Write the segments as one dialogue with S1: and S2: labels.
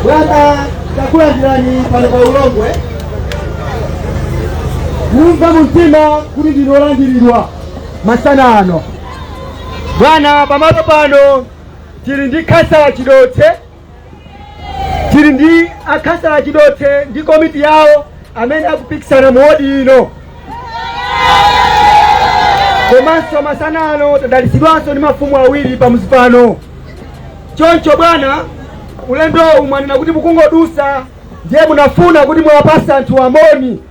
S1: Bwana takulandirani pano pa Ulongwe kumva mumtima kuti ndinu olandiridwa masana ano. Bwana, pamalo pano tili ndi khansala Chidothe, tili ndi akhansala Chidothe ndi komiti yawo amene akupikisana mu wodi ino. Komanso masana ano tadalitsidwanso ndi mafumu awiri pamuzi pano. Choncho bwana, ulendo mwanena kuti mukungodusa, ndiye munafuna kuti muwapase anthu amoni.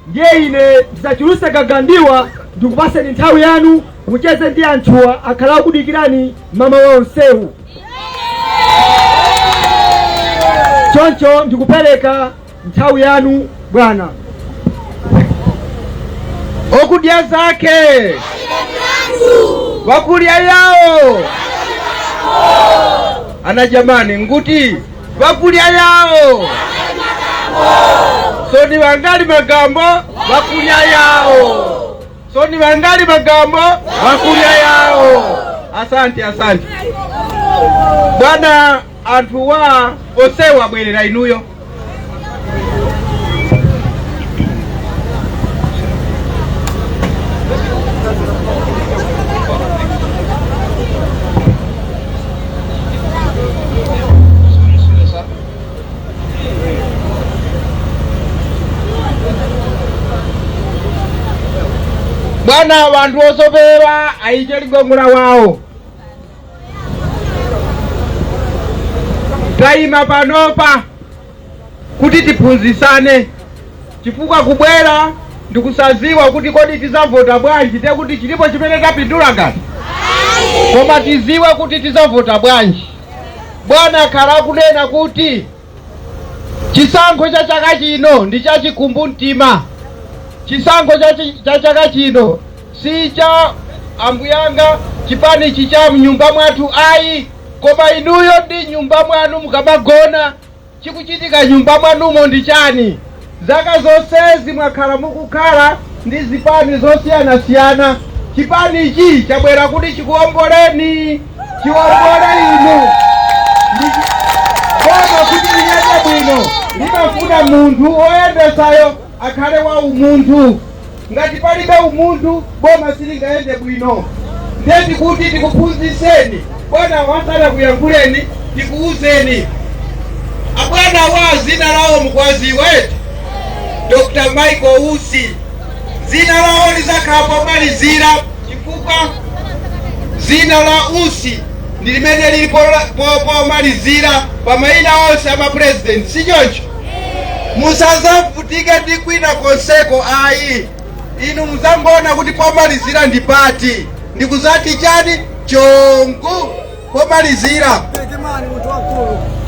S1: Ndiye ine ndisachuluse gagandiwa, ndikupaseni nthawi yanu mucheze ndi anthuwa akhala akudikirani mama wonsewu. Choncho ndikupereka nthawi yanu bwana.
S2: Okudya zake wakulya yawo ana jamani, nguti wakulya yawo so ni wangali magambo wakulya yawo so ni wangali magambo wakulya yawo. Asante, asante bwana. Anthu wa osewa bwerera inuyo. Bwana, wanthu osopewa ayiche ligongola wawo. Tayima panopa kuti tiphunzisane, chifukwa kubwera ndikusaziwa kuti kodi tizavota bwanji, te kuti chilipo chimene tapindula ngati, koma tiziwe kuti tizavota bwanji. Bwana khala kunena kuti chisankho cha chaka chino ndi chachikumbumtima. Chisankho cha chaka chino si cha ambuyanga chipanichi cha mnyumba mwathu ayi, koma inuyo ndi nyumba mwanu mukamagona, chikuchitika nyumba mwanumo ndi chani? Zaka zonsezi mwakhala mukukhala ndi zipani zosiyanasiyana. Chipanichi chabwera kuti chikuomboleni, chiwombole inu. Koma kuti liyende bwino limafuna munthu oyendesayo akhale wa umunthu. Ngati palibe umunthu, boma silingayende bwino. Ndiye tikuti tikuphunzitseni bwana, wasana kuyankhuleni, tikuwuzeni abwana wa zina lawo mukwaziwa eti? Dr. Michael Usi. Zina lawo lizakhala pomalizira, chifukwa zina la Usi ndi limene lili pomalizira pa mayina onse ama president, si choncho? Musazavutike ndi kwina konseko ayi. Inu muzangona kuti pomalizira ndi pati, ndikuzati chani chongu pomalizira.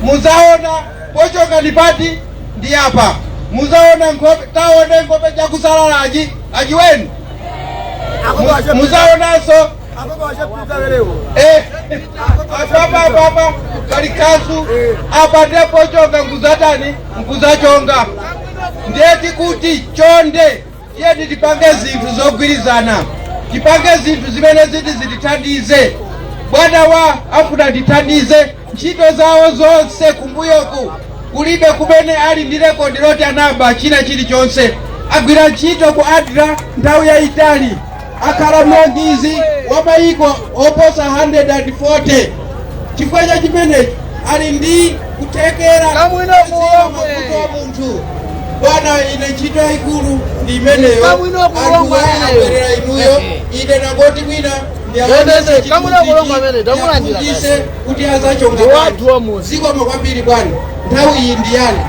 S2: Muzaona pochoka ndi pati, ndi apa. Muzaona nkhope, taone nkhope chakusalalaji ajiweni. Muzaonanso apapa apapa pali kasu apa, ndipo chonga nkuzatani, nkuzachonga. Ndiye tikuti chonde, tiyeni tipange zinthu zogwirizana, tipange zinthu zimene ziti zitithandize. Bwana wa afuna tithandize ntchito zawo zonse kumbuyoku kulibe kumene ali ndi record loti anaba china chilichonse. Agwira ntchito ku ADRA nthawi yayitali, akhala mlangizi wa mayiko oposa 140. Chifukwa cha chimenechi ali ndi kuthekera kuziwa mavuto a munthu. Bwana, ine ntchito yayikulu ndi imeneyo. Anthu abwerera inuyo. Ine nangoti mwina ndiaphunzise kuti azachonga. Zikomo kwambiri bwana, nthawi iyi ndi yanu.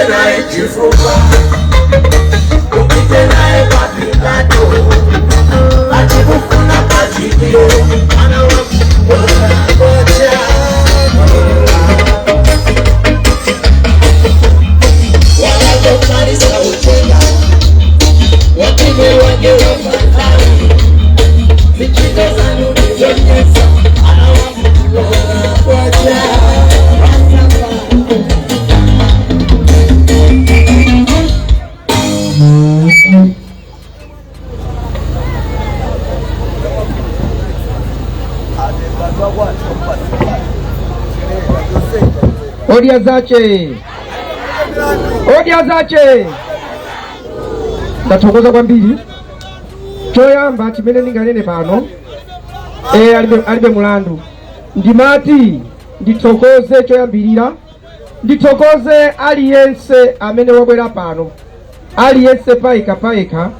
S3: Naye chifukwa upite naye kwa Pilato achikufuna pachipiro mwana wakocha. Wanapomaliza kujenga wapime wake wafadhali vichizo zanu nizonyesa anawakocha.
S2: Odya Zake, Odya Zake. Ndathokoza kwambiri. Choyamba chimene ndinganene pano, alibe mulandu, ndimati ndithokoze. Choyambirira ndithokoze aliyense amene wabwera pano, aliyense payekha payekha.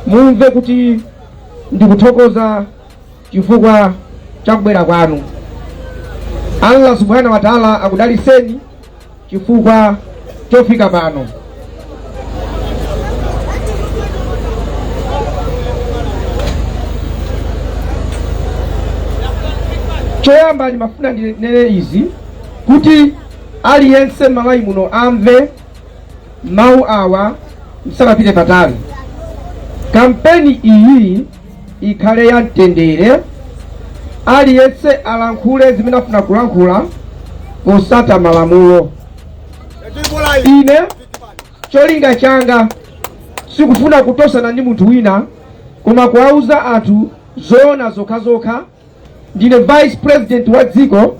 S2: Mumve kuti ndikuthokoza chifukwa cha kubwera kwanu. Allah subhanahu wa taala akudaliseni chifukwa chofika pano. Choyamba ndimafuna ndinene izi kuti aliyense m'Malawi muno amve mawu awa msanapite patali. Kampeni iyi ikhale ya mtendere, aliyense alankhule zimene afuna kulankhula posata malamulo. Ine cholinga changa sikufuna kutosana ndi munthu wina, koma kuwauza anthu zoona zokhazokha. Ndine vice president wa dziko,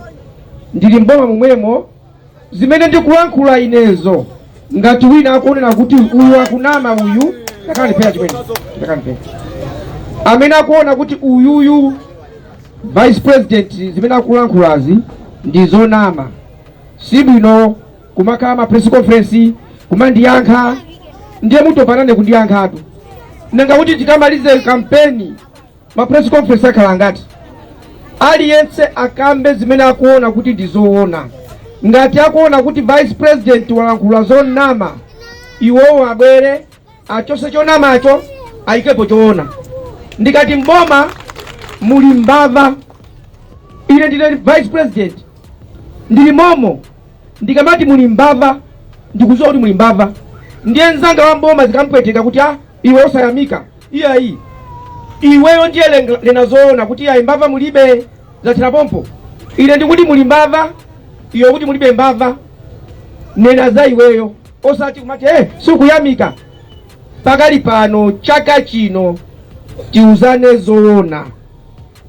S2: ndili mboma momwemo. Zimene ndikulankhula inezo, ngati wina akuonera kuti uyu akunama, uyu takanipera chimene takanipera, amene akuona kuti uyuyu vice president zimene akulankhulazi ndi zonama, sibwino kumakhala ma press conference kumandiyankha. Ndiye mutopanane kundiyankhatu. Nanga kuti tikamalize kampeni ma press conference akhala ngati? Aliyense akambe zimene akuona kuti ndi zoona. Ngati akuona kuti vice president walankhula zonama, iwowo abwere achose chonamacho, ayikepo choona. Ndikati mboma muli mbava, ine ndine vice president, ndili momo. Ndikamati muli mbava, ndikudziwa kuti muli mbava. Ndiye mzanga wa mboma zikampweteka kuti ah, iwe osayamika, iyayi, iweyo ndiye lena zoona kuti iyayi, mbava mulibe, zathera pompo. Ine ndikuti muli mbava, iwe kuti mulibe mbava, nena za iweyo, osati kumati sikuyamika. Pakali pano, chaka chino, tiuzane zoona,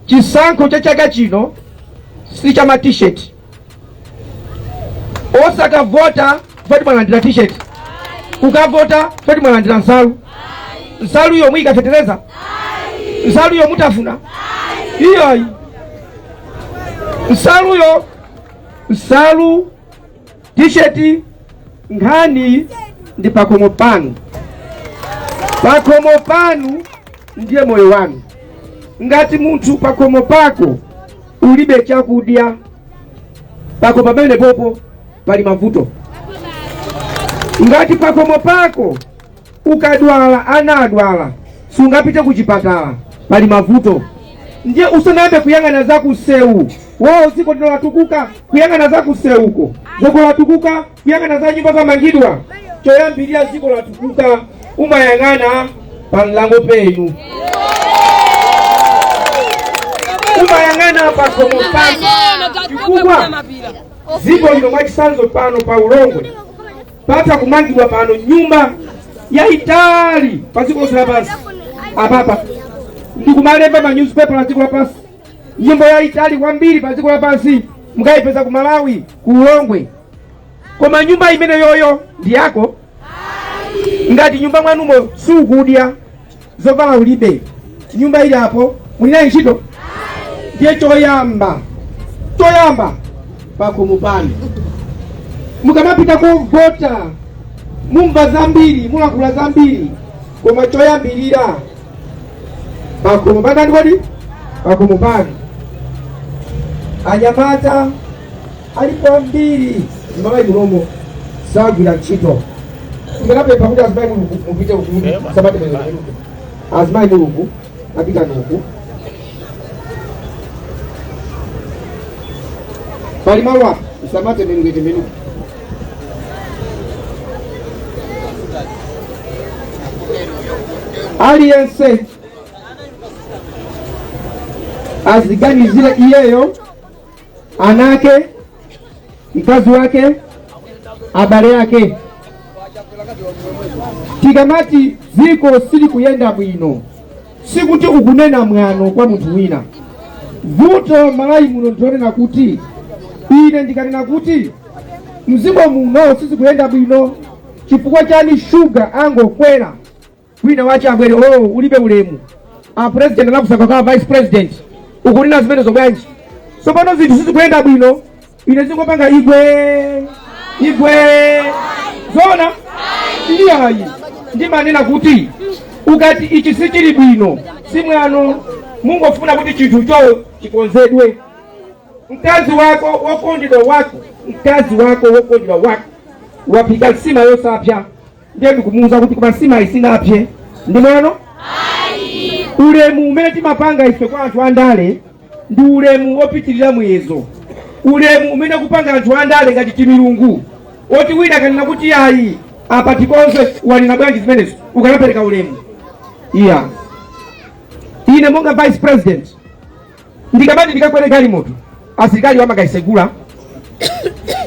S2: chisankho cha chaka chino si cha ma T-shirt. Osakavota foti mwalandira T-shirt, kukavota foti mwalandira nsalu. Nsalu iyo muyikafetereza? Nsaluyo mutafuna? Iyayi, nsaluyo, nsalu, T-shirt, nkhani ndi pakhomo panu. Pakhomo panu ndiye moyo wanu. Ngati munthu pakhomo pako ulibe chakudya, pako pamene popo pali mavuto. Ngati pakhomo pako ukadwala, ana adwala, sungapite ku chipatala, pali mavuto. Ndiye usanayambe kuyang'ana za kusewu wo, dziko lino latukuka, kuyang'ana za kusewuko, dziko latukuka, kuyang'ana za nyumba zamangidwa, choyambirira dziko latukuka umayang'ana pa mlango penu, umayang'ana pakhomo panu, chifukwa dziko lino, mwachitsanzo pano pa Ulongwe patha kumangidwa pano nyumba yayitali pa dziko lonse lapansi apapa, ndikumalemba ma newspaper la dziko lapansi, nyumba yayitali kwambiri pa dziko lapansi mukayipeza ku Malawi, ku Ulongwe. Koma nyumba imene yoyo ndi yako? Ngati nyumba mwanumo sukudya, zovala ulibe, nyumba ili apo mulinayo ntchito? Ndiye choyamba, choyamba pakhomo panu. Mukamapita kovota mumva zambiri, mulankhula zambiri, koma choyambirira pakhomo patani kodi? Pakhomo panu. Anyamata alipo ambiri m'Malawi munomo sagwira ntchito.
S1: Ndikanapempha kuti azimayi mulungu mupite uku, samati mweneruke. Azimayi mulungu apita uku. Pali malo apa, isamate menuke temenuke. Aliyense aziganizire iyeyo, anake, mkazi wake, abale ake. Tikamati dziko silikuyenda bwino, sikuti ukunena mwano kwa munthu wina. Vuto Malawi muno ndionena kuti ine ndikanena kuti mdziko muno sizikuyenda bwino chifukwa chani shuga angokwera, wina wache abwere, "Oh, ulibe ulemu, a president anakusankha kukhala vice president, ukunena zimenezo bwanji?" Tsopano zinthu sizikuyenda bwino, ine zingopanga igwe igwe zona iyayi. Ndimanena kuti ukati ichi sichili bwino, si mwano, mungofuna kuti chinthucho chikonzedwe. Mkazi wako wokondedwa wako, mkazi wako wokondedwa wako waphika nsima yosapya, ndiye ndikumuwuza kuti koma nsima isinapye, ndi mwano? Ulemu umene timapanga ife kwa anthu andale ndi ulemu wopitirira muyezo, ulemu umene kupanga anthu andale ngati timilungu, oti wina akanena kuti ayi, apa tikonze, wanena bwanji zimenezo? Ukanapereka ulemu. Iya, ine monga vice president ndikamati ndikakwere galimoto, asilikali wamakaisegula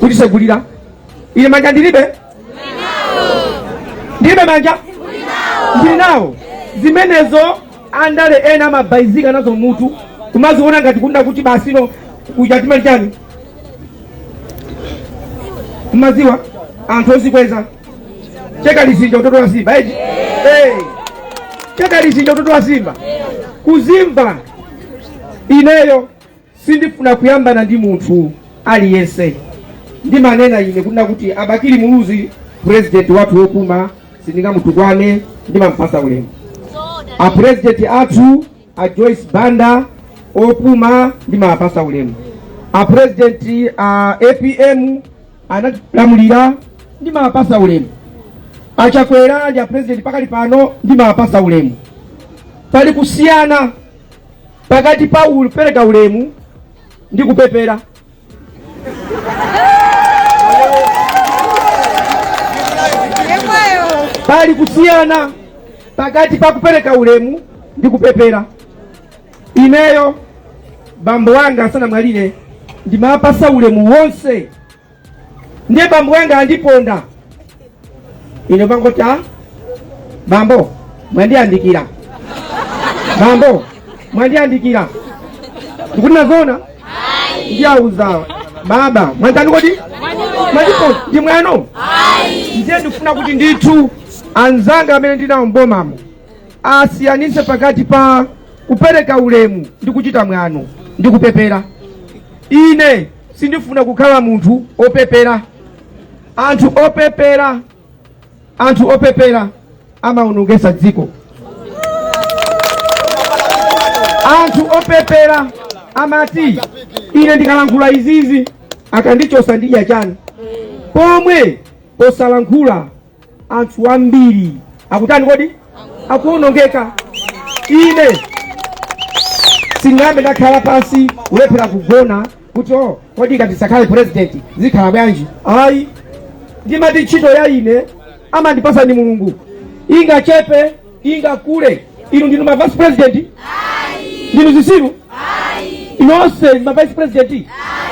S1: kutisegulira. Ine manja ndilibe? Ndilibe manja? Ndili nawo. Zimenezo andale ena amabaizika nazo mutu, kumaziona ngati kunena kuti basino kuchatima chani. Kumaziwa anthu ozikweza, cheka lisinja utoto wa simba eti. Hey. Cheka lisinja utoto wa simba kuzimva. Ineyo sindifuna kuyambana ndi munthu aliyense. Ndimanena ine kunena kuti Abakili Muluzi, president wathu wopuma, sindingamutukwane, ndimampasa ulemu. A president athu a Joyce Banda opuma, ndimawapasa ulemu. A president a APM anatilamulira, ndimawapasa ulemu. Achakwera ndi a president pakali pano, ndimawapasa ulemu. Pali kusiyana pakati pa kupereka ulemu ndi kupepera. Pali kusiyana pakati pa kupereka ulemu ndi kupepera. Ineyo bambo wanga asanamwalire ndimapasa ulemu wonse, ndiye bambo wanga andiponda, ine pangoti, "Ah, bambo mwandiyandikira, bambo mwandiyandikira." Ndikuti nazona ndiyauza baba, "Mwandani kodi mwandiponda?" Ndi mwano? Ndiye ndifuna kuti ndithu anzanga amene ndinawo mbomamo asiyanise pakati pa kupereka ulemu ndi kuchita mwano ndi kupepera. Ine sindifuna kukhala munthu opepera. Anthu opepera, anthu opepera amaonongesa dziko. Anthu opepera amati ine ndikalankhula izizi akandichosa ndidya chani? Pomwe posalankhula anthu ambiri akutani kodi? Akuonongeka. Ine singambe ndakhala pansi kulephera kugona kuti, "Oh, kodi ngati sakhale president zikhala bwanji?" Ayi, ndimati ntchito ya ine amandipasa ndi Mulungu, ingachepe ingakule. Inu ndinu ma vice president? Ndinu zisiru inonse? Ma vice president?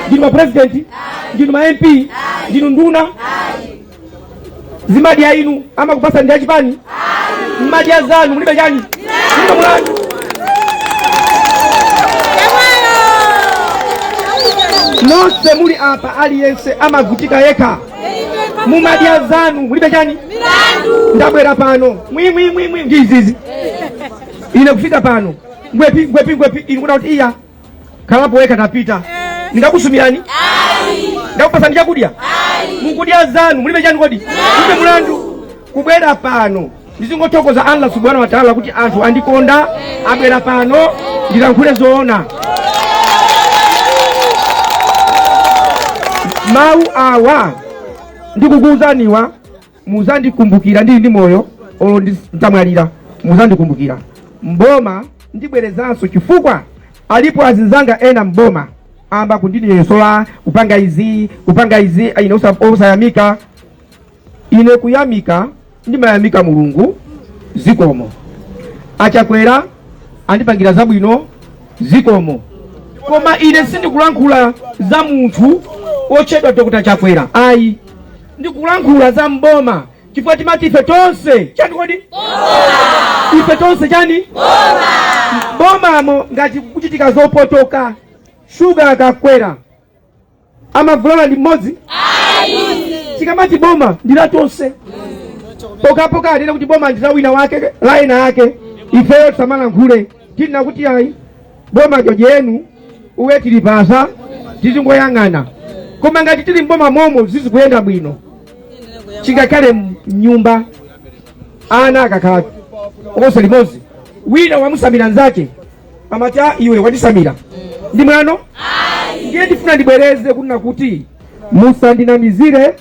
S1: Ndinu ma president? Ndinu ma MP? Ndinu nduna? Zimadya inu amakupasa ndi achipani? Mmadya zanu, mulibe chani? Mulibe mulandu. Nonse muli apa, aliyense amavutika yekha, mumadya zanu, mulibe chani? Ndabwera pano mwimwimwimwi ndi izizi, ine kufika pano ngwepi ngwepi ngwepi, inu kuda kuti iya khalapo wekha, tapita. Ndingakusumirani? Ndakupasani chakudya? Mukudya zanu, mulibe chani kodi? Mulibe mulandu. Kubwera pano ndizingothokoza Allah subhanahu wa taala kuti anthu andikonda, abwera pano ndilankhule zoona. Mawu awa ndikukuwuzaniwa. Muzandikumbukira ndili ndi moyo, olo nditamwalira muzandikumbukira. Mboma ndibwerezanso, chifukwa alipo azinzanga ena mboma amba kundinyosola, kupanga izi, kupanga izi. Ine osayamika, ine kuyamika ndimayamika Mulungu, zikomo. Achakwera andipangira zabwino, zikomo. Koma ine sindikulankhula za munthu otchedwa Dr. Chakwera, ayi. Ndikulankhula za mboma, chifukwa timati ife tonse chani kodi? Ife tonse chani? Bomamo ngati kuchitika zopotoka, shuga akakwera, amavulala ndi mmodzi? Tikamati boma ndi la tonse, pokapoka anena kuti boma ndi la wina wake, la ena yake, ifeyo tisamalankhule. Tinena kuti ayi, boma jodyenu uwe tilipasa, tizingoyang'ana. Koma ngati tili mboma momo zizikuyenda bwino, chingakhale mnyumba ana akakhala onse limodzi, wina wamusamira nzake, amati, "Ah, iwe wandisamira ndi mwano." Ndiye ndifuna ndibwereze kunena kuti musandinamizire,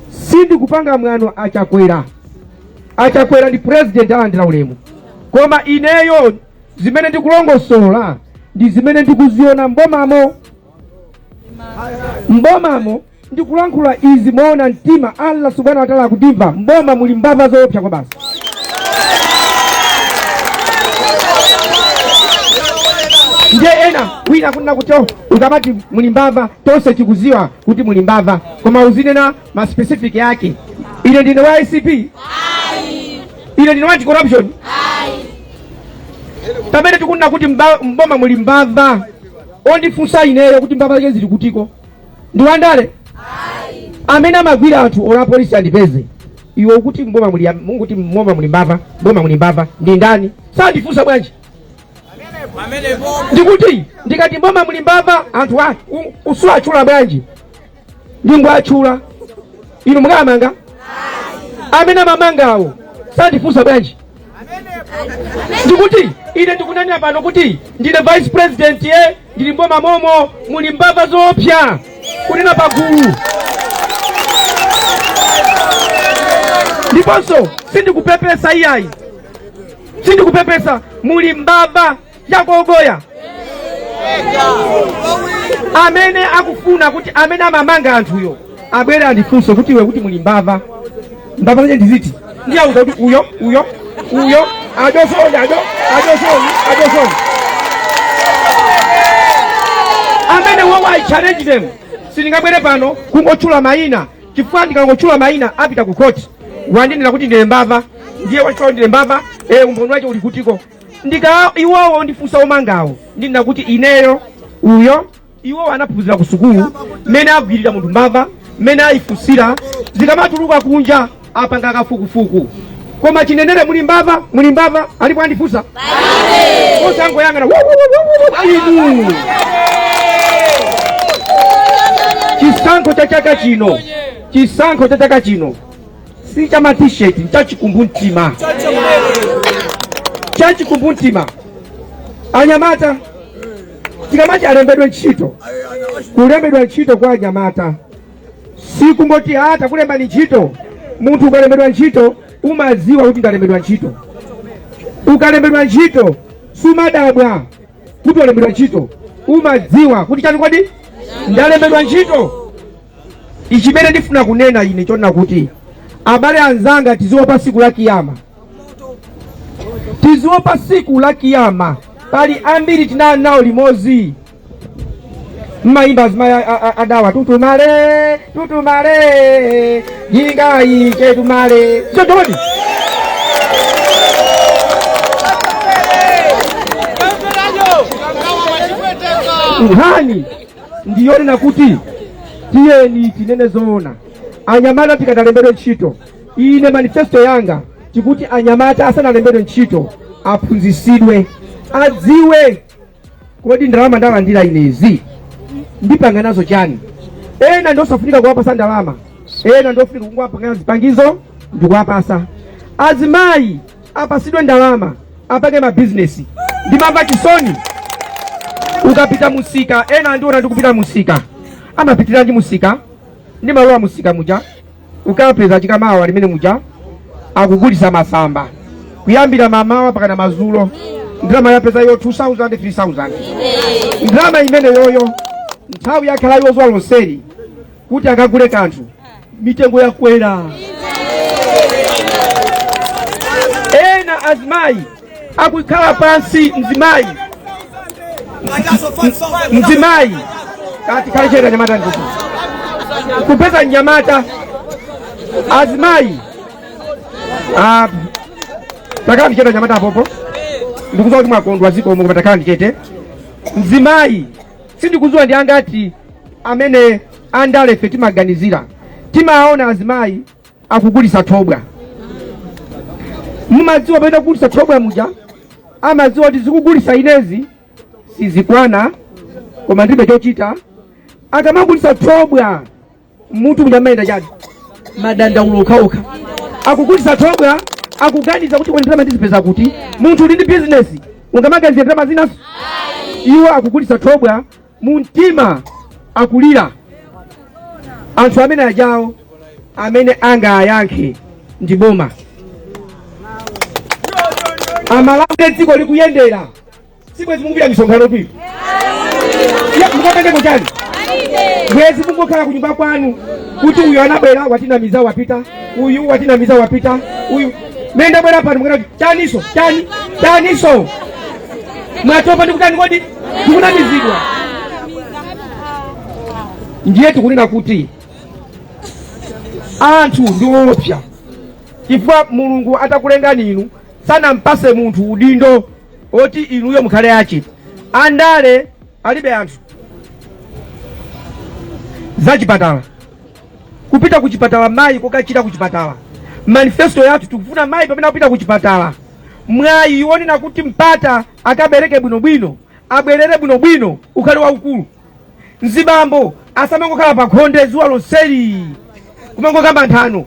S1: sindikupanga mwano Achakwera. Achakwera ndi president, alandira ulemu. Koma ineyo zimene ndikulongosola ndi zimene ndikuziona mbomamo. Mbomamo ndikulankhula izi moona mtima, Allah subhanahu wa taala akundimva. Mboma muli mbava zoopsa kwa basi. Ndiye ena wina kunena kuti, "Oh, ukamati muli mbava, tonse tikuziwa kuti muli mbava, koma uzinena ma specific yake." Ine ndine wa ICP? Ine ndine wa anti-corruption? Pamene tikunena kuti mboma muli mbava, ondifunsa ineyo kuti mbava zake zili kutiko ndi wandale amene amagwira anthu ola polisi andipeze, iwe ukuti mboma muli, munguti mboma muli mbava, mboma muli mbava, ndi ndani? Sandifunsa bwanji? Ndikuti ndikati mboma muli mbava, anthu a usuatchula bwanji? Ndingwatchula, inu mukamanga amene amamangawo sandifunsa bwanji? Ndikuti ine ndikunenera pano kuti ndine vice president ye, ndili mboma momo muli mbava zoopsa, kunena pagulu. Ndiponso sindikupepesa iyayi, sindikupepesa. Muli mbava yakogoya. Amene akufuna kuti amene amamanga anthuyo abwere andifunse kuti, iwe kuti muli mbava, mbava zache ndiziti? Ndiyauza kuti uyo, uyo, uyo, adosoni, ado adosoni, adosoni amene wowo. I challenge them. Sindingabwere pano kungotchula mayina, chifukwa ndikangotchula mayina apita ku court, wandinena kuti ndine mbava. Ndiye wachitwa ndine mbava, umboni wache uli kutiko? Ndika iwowo ndifunsa omangawo, ndinena kuti ineyo uyo. Iwowo anaphunzira ku sukulu mmene agwirira munthu mbava, mmene ayifunsira, zikamatuluka kunja apanga kafukufuku. Koma chinenere muli mbava, muli mbava, alipo andifunsa? Osangoyang'ana inu. Chisankho cha chaka chino, chisankho cha chaka chino si cha ma T-shirt, nchachikumbumtima, chachikumbumtima. Anyamata tikamati alembedwe ntchito, kulembedwa ntchito kwa anyamata sikungoti ata kulembani ntchito. Munthu ukalembedwa ntchito umadziwa kuti ndalembedwa ntchito. Ukalembedwa ntchito sumadabwa kuti walembedwa ntchito, umadziwa kuti chani kodi? Ndalembedwa ntchito. Ichimene ndifuna kunena ine chonena kuti abale anzanga, tiziopa siku la kiyama, tiziopa siku la kiyama. Pali ambiri tinali nawo limodzi, mmayimba azimayi adawa, tutumale tutumale jingayi chetumale chotodi. Nkhani ndiyonena kuti tiyeni tinene zoona. Anyamata tikatalembedwe ntchito, ine manifesto yanga tikuti anyamata asanalembedwe ntchito aphunzisidwe, adziwe kodi ndalama ndalandira inezi ndipanga nazo chani. Ena ndiosafunika kuwapasa ndalama, ena ndiofunika kungowapangana zipangizo ndikuwapasa. Azimayi apasidwe ndalama apange mabizinesi. Ndimamva chisoni ukapita musika, ena andiona ndikupita musika, amapitira ndi musika, ndimalowa musika muja.
S2: Ukapeza chikamawa limene muja akugulisa masamba kuyambira mamawa pakana mazulo, ndalama yapeza yo 2000, 3000. Ndalama imene yoyo nthawi yakhala yozuwa lonseri kuti akagule kanthu, mitengo yakwera. Ena azimayi akukhala pansi, mzimayi, mzimayi kati khale chete anyamata, ndikuti kupeza mnyamata azimayi. Ah, takhala ndichete anyamata apopo, ndikuziwa kuti mwakondwa zikomo, koma takhala ndichete. Mzimayi, sindikuziwa ndi angati amene andale fe timaganizira. Timaona azimayi akugulisa thobwa. Mumadziwa pamene akugulisa thobwa muja amadziwa kuti zikugulisa inezi sizikwana, koma ndilibe chochita. Akamagulisa thobwa mutu muja mayenda chani? Madandaulo okhaokha. Akugulisa thobwa akuganiza kuti kodi ndalama ndizipeza kuti? Munthu uli ndi bizinesi ungamaganize ndalama zinaso? Iwo akugulisa thobwa mu mtima akulira. Anthu amene ajawo amene angayankhe ndi boma. Amalawi, dziko likuyendera sibwezi mukupita misonkhano kwino mukapendeko chani? Bwezi mungokhala kunyumba kwanu kuti uyu anabwera watinamiza wapita, uyu watinamiza wapita, uyu menda bwera pano mukana kuti chaniso chani chaniso. Mwatopa ndikutani kodi? Tikunamizidwa. Ndiye tikunena kuti anthu ndi woopsa, chifukwa Mulungu atakulengani inu sanampase munthu udindo oti inuyo mukhale ache. Andale alibe anthu. Zachipatala, kupita kuchipatala, mayi kokachita kuchipatala, manifesto yathu tikufuna mayi pamene akupita kuchipatala mwayi wonena kuti mpata akabereke bwinobwino, abwerere bwinobwino ukhale waukulu. Mzibambo asamangokhala pa khonde zuwa lonseli kumangokamba nthano,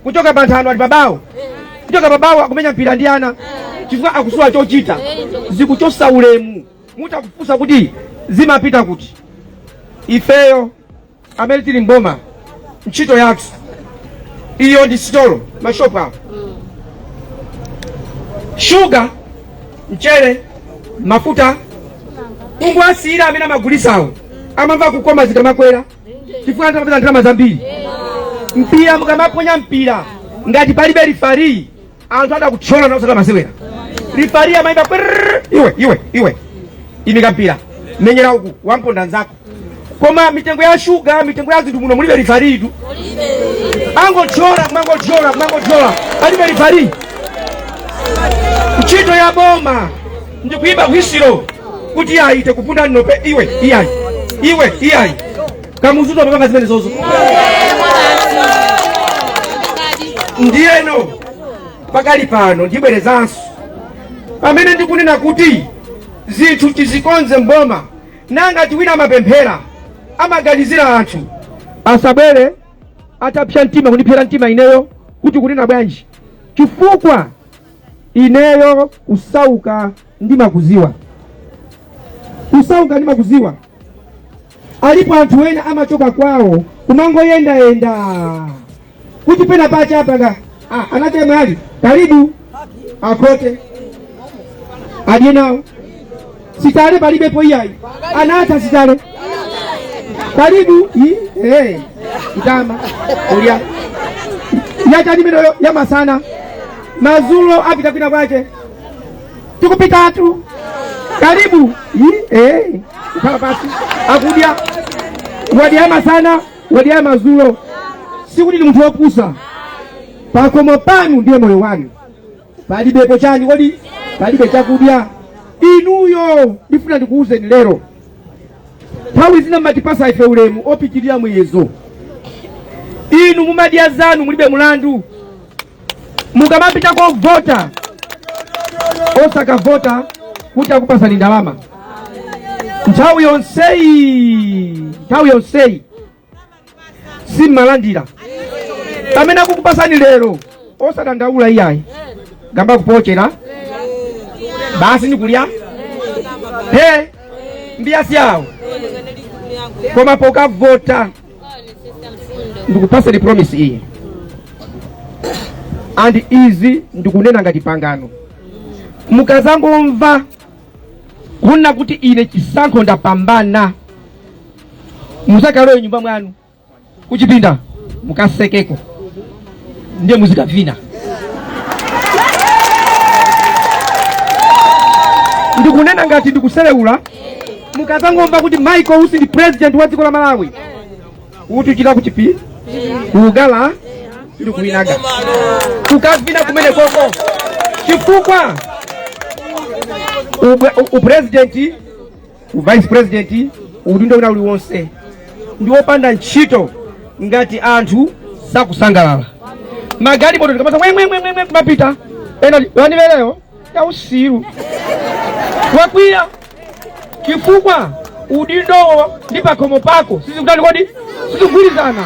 S2: kuchoka pa nthano ali pabawo, kuchoka pabawo akumenya mpira ndi ana chifukwa akusowa chochita. Zikuchosa ulemu mutakufunsa kuti zimapita kuti. Ifeyo amene tili mboma, ntchito yathu iyo ndi sitolo, mashopu awo, shuga, mchere, mafuta, kungowasiyira amene amagulisawo amamva kukoma zikamakwera chifukwa anthu amapeza ndalama zambiri. Mpira, mukamaponya mpira ngati palibe referee, anthu adakuthyola na usata masewera. Referee amayimba kwirrrr, iwe iwe iwe, imika mpira, menyera uku, wamponda nzako. Koma mitengo ya shuga, mitengo ya zinthu muno mulibe referee tu, angothyola, kumangothyola, kumangothyola, palibe referee. Ntchito ya boma ndikuyimba whistle kuti aite kupunda nope, iwe iyayi, iwe iyayi. Kamuzuto amapanga zimene zozo. Ndiyeno pakali pano ndibwerezanso pamene ndikunena kuti zinthu tizikonze mboma. Nanga tiwina amapemphera, amaganizira anthu, asabwere atapsa mtima kundiphera mtima ineyo kuti kunena bwanji, chifukwa ineyo kusauka ndimakuziwa, kusauka ndimakuziwa. Alipo anthu ena amachoka kwawo kumangoyendayenda kuti pena pacha apanga ah, anachemwe ali karibu akhote adye nawo sitale palibepo iyayi, anatha sitale karibu i eh kutama kulya yachani imeneyo ya masana, mazulo apita kwina kwache tikupitatu karibu i eh kukhala pasi akudya, wadya masana, wadya mazulo. Sikuti ndi munthu wopusa. Pakomo panu ndiye moyo wanu palibepo chani kodi? Palibe chakudya. Inuyo ndifuna ndikuwuzeni lero, nthawi zina mmatipasa ife ulemu opitirira muyezo. Inu mumadya zanu, mulibe mulandu. Mukamapita kovota, osakavota kuti akupasani ndalama. Nthawi yonseyi, nthawi yonseyi simmalandira. Pamene akukupasani lero osadandaula iyayi, gamba kupochera basi ndikulya he mbiyasi yawo. Koma pokavota ndikupaseni promise iyi. And izi ndikunena ngati pangano, mukazangomva kunena kuti ine chisankho ndapambana, musakalowe nyumba mwanu kuchipinda mukasekeko, ndiye muzikavina. Ndikunena ngati ndikuselewula. Mukazangomva kuti Michael Usi ndi president wa dziko la Malawi, kuti kuchipi kugala ndikuwinaga kukavina kumene koko, chifukwa upresident, uvice president, udindo wina uliwonse ndi wopanda ntchito ngati anthu sakusangalala. Magalimoto tikamasa mwemwemwemwe kumapita, ena wandivereyo yausiru wakwiya, chifukwa udindowo ndi pakhomo pako sizikutani kodi, sizikugwirizana.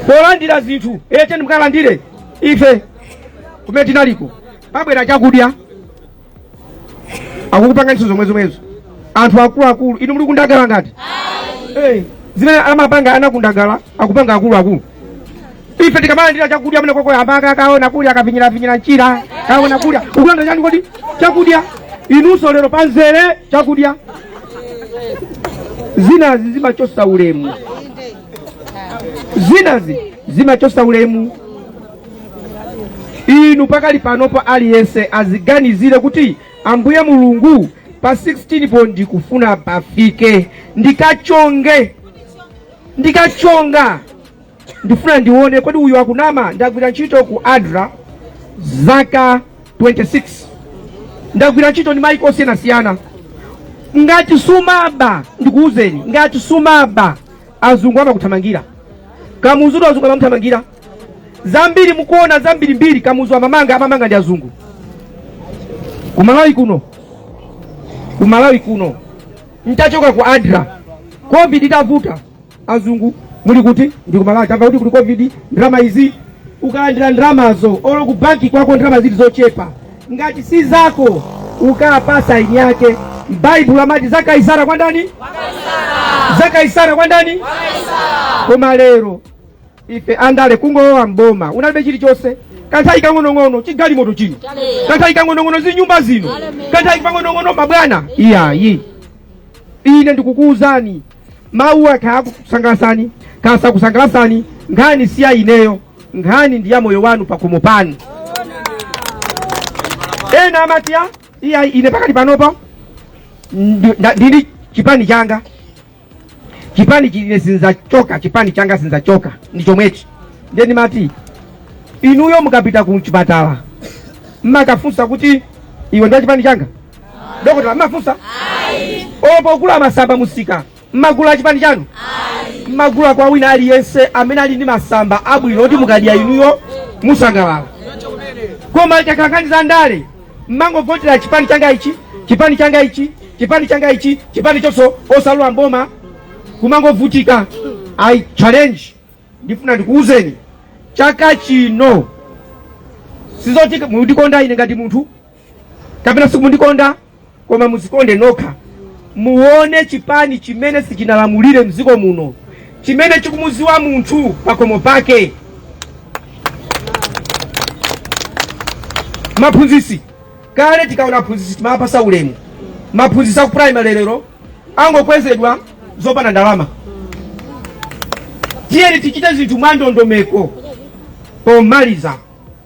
S2: Polandira zinthu ete ndimkalandire ife kumene tinaliko, pabwera chakudya akukupanga ntchito zomwe zomwezo anthu akuluakulu. Inu muli kundagala ngati? Hey, zimene amapanga anakundagala akupanga akuluakulu. Ife tikamalandira chakudya amene koko amaka kaona kulya, akavinyiravinyira mchira kaona kulya, ukulanda chani kodi? Chakudya. Inunso lero panzere chakudya. Zinazi zimachosa ulemu, zinazi zimachosa ulemu. Inu pakali panopo aliyense aziganizire kuti Ambuye Mulungu, pa 16 po ndikufuna pafike ndikachonge, ndikachonga ndifuna ndione kodi uyu akunama. Ndagwira ntchito ku ADRA zaka 26, ndagwira ntchito ndi maiko osiyanasiyana. Ngati sumaba, ndikuwuzeni, ngati sumaba azungu amakuthamangira. Kamuzudu azungu amamuthamangira. Zambiri mukuona zambirimbiri Kamuzu amamanga, amamanga ndi azungu. Kumalawi kuno, kumalawi kuno ntachoka ku ADRA, COVID itavuta, azungu muli kuti? Ndi kumalawi, tamva kuti kuli COVID, ndalama izi. Ukalandira ndalamazo olo ku banki kwako, ndalama zili zochepa, ngati si zako ukapasa eni yake. Baibulo amati za Kaisara kwa ndani? Za Kaisara kwa ndani? Koma lero ife andale kungolowa mboma unalibe chilichonse, kanthawi kang'onong'ono chigalimoto chino, kanthawi kang'onong'ono zinyumba zino, kanthawi pang'onong'ono mabwana. Iyayi, ine ndikukuwuzani, mawu akha akusangalasani kasakusangalasani, nkhani si ya ineyo, nkhani ndi ya moyo wanu pakhomo panu. Ena amati ya iyayi, ine pakati panopa ndili chipani changa, chipani chine sinzachoka, chipani changa sinzachoka ndi chomwechi. Ndiye ndimati inuyo mukapita ku chipatala mmakafunsa kuti iwe ndi chipani changa? Dokotala mmafunsa? Opo kugula masamba musika mmagula chipani chanu? Mmagula kwa wina aliyense amene ali ndi masamba abwino oti mukadya inuyo musangalala. Koma chakhala nkhani za ndale, mmangovotera chipani changa ichi, chipani changa ichi, chipani changa ichi, chipani chonso osalowa mboma kumangovutika. I challenge, ndifuna ndikuwuzeni, chaka chino sizoti mundikonda ine ngati munthu kapena simundikonda, koma muzikonde nokha, muone chipani chimene sichinalamulire mdziko muno chimene chikumuziwa munthu pakhomo pake. Maphunzisi kale tikaona aphunzisi timawapasa ulemu. Maphunzisi aku primary lero angokwezedwa zopanda ndalama. Tiyeni tichite zinthu mwa ndondomeko. Pomaliza,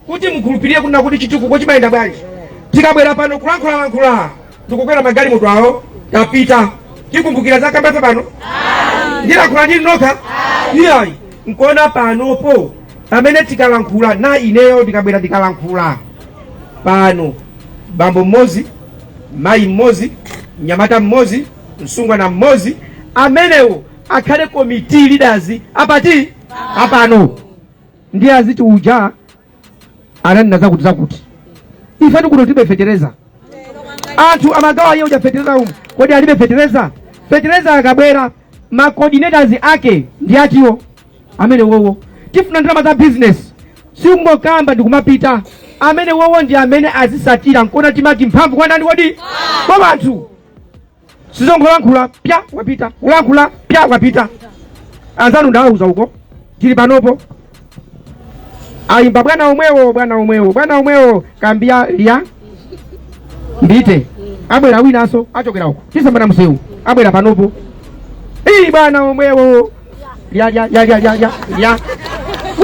S2: kuti mukhulupirire kunena kuti chitukuko chimayenda bwanji, tikabwera pano kulankhulalankhula ndikukwera magalimoto awo tapita, tikumbukira za kambafe pano? Ndilankhula ndili nokha? Iyayi. Nkuona panopo pamene tikalankhula na ineyo, ndikabwera ndikalankhula pano, bambo mmodzi, mayi mmodzi, mnyamata mmodzi, msungwana mmodzi, amenewo akhale committee leaders apati apano, ndiye aziti uja ananena zakuti zakuti. Ife tikuno tibe fetereza, anthu amagawa iye uja fetereza umu, kodi alibe fetereza? Fetereza akabwera ma coordinators ake ndi atiwo amene wowo. Tifuna ndalama za business, sikungokamba ndikumapita, amene wowo ndi amene azisatira. Nkona timati mphamvu kwa ndani kodi? Kwa anthu. Sizongolankhula pya wapita, kulankhula pya wapita. Anzanu ndawauza uko. Tili panopo ayimba bwana omwewo, bwana omwewo, bwana omwewo, kambia lya mbite abwera winanso achokera uko tisambana msewu abwera panopo iyi bwana omwewo lya lya lya lya lya lya lya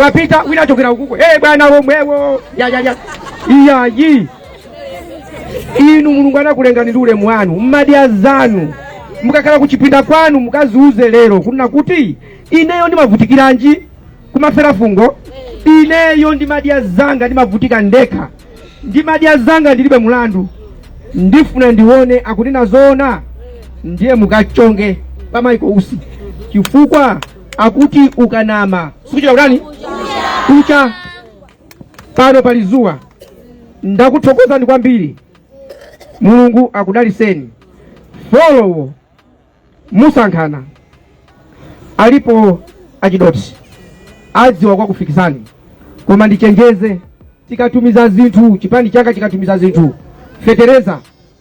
S2: wapita wina achokera ukuko, eh, bwana omwewo lya lya lya. Iyayi, inu Mulungu anakulengani ndi ulemu wanu. Mmadya zanu, mukakhala kuchipinda kwanu, mukaziuze lero kunena kuti ineyo ndimavutikiranji kumafera fungo? Ineyo ndimadya zanga, ndimavutika ndekha, ndimadya zanga, ndilibe mulandu. Ndifuna ndione akunena zoona. Ndiye mukachonge pa Michael Usi, chifukwa akuti ukanama sikuchita kutani kucha. Pano pali zuwa. Ndakuthokozani kwambiri, Mulungu akudaliseni. Folowo musankhana, alipo achidoti adziwa kwakufikisani. Koma ndichenjeze, tikatumiza zinthu, chipani changa chikatumiza zinthu, fetereza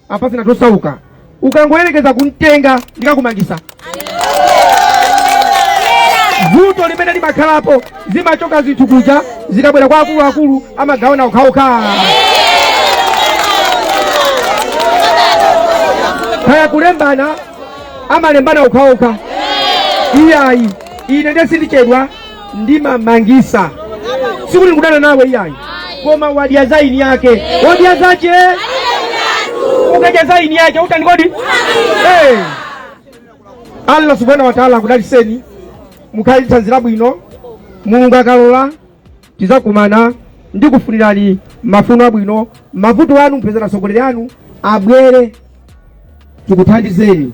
S2: apasina tosauka, ukangoyerekeza kumtenga ndikakumangisa. Vuto limene limakhalapo, zimachoka zinthu kuja, zikabwera kwa akuluakulu amagawana okhaokha. Kaya kulembana, amalembana okhaokha. Iyayi, ine ndiye sindichedwa, ndimamangisa. Sikuti ndikudana nawe, iyayi, koma wadya za ini yake, wadya zache. Ukadya za ini yake utani kodi? Hey. Allah subhanahu wa ta'ala akudaliseni, mukhale thanzi labwino. Mulungu akalola tizakumana. Ndikufunirani mafuno abwino. Mavuto anu mpezera atsogoleri anu abwere tikuthandizeni.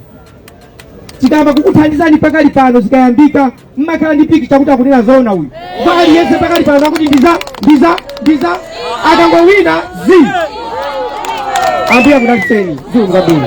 S2: Tikamba kukuthandizani pakali pano, zikayambika mmakhala ndi piki chakuti akunena zoona uyu. Kwa aliyense pakali pano akuti ndiza ndiza ndiza, akangowina zi. Ambuye akudaliseni. Zikomo kwambiri.